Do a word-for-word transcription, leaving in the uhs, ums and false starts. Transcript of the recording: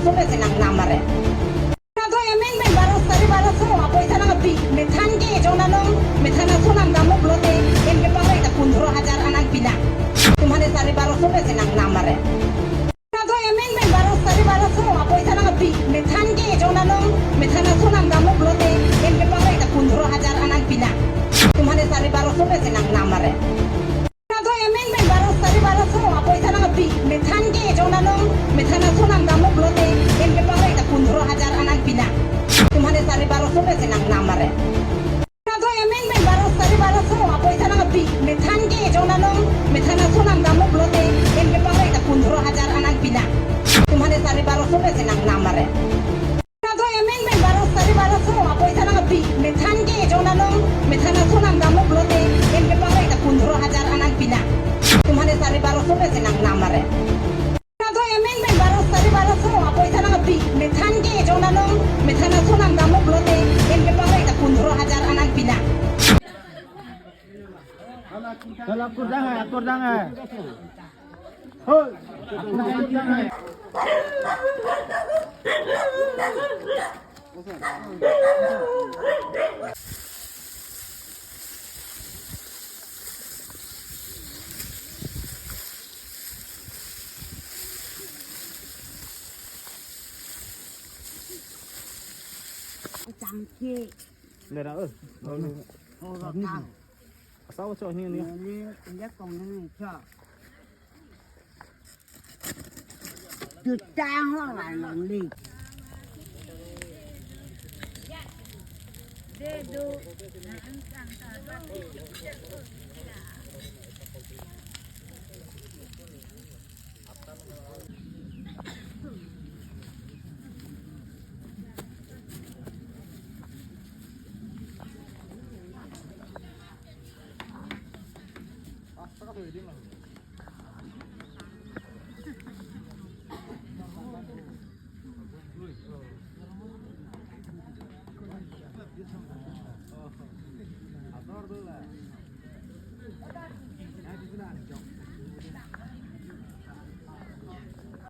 Sole si nang namare. Kadoi amen pen baro sari baro so apoisa nangpi. Methan ke jona nong, methan aso nangdamlo pulote, en kepangre ta pundro hajar an nangpi nang. Tumhane sari baro sole si nang namare. Kadoi amen pen baro sari baro so apoisa nangpi. Methan ke jona nong, methan aso nangdamlo pulote, en kepangre ta pundro hajar an nangpi nang. Tumhane sari baro sole si nang namare. Kadoi amen pen baro sari baro so apoisa nangpi. Methan ke jona nong, methan aso nangdamlo pulote, en kepangre ta pundro hajar an nangpi nang. Tumhane sari baro sole si nang namare. Kadoi amen pen baro sari baro so apoisa nangpi. Methan ke jona nong, methan aso nangdamlo pulote, en kepangre ta pundro hajar an nangpi nang. Tumhane sari baro sole si nang namare. Kadoi amen pen baro sari baro so apoisa nangpi. Methan ke jona nong, methan aso nangdamlo pulote, en kepangre ta pundro hajar an nangpi nang. Tumhane sari baro sole si nang namare. Kadoi amen pen baro sari baro so apoisa nangpi. Methan ke jona nong, methan aso nangdamlo pulote, en kepangre ta pundro hajar an nangpi nang. Kalau akur dang hai, akur dang hai. Hoi. Akur dang hai. Changke. Nera, eh. Oh, rakang. Asal cok ni, ni. Ni, ni kong ni cok. Tutang ho la lonely.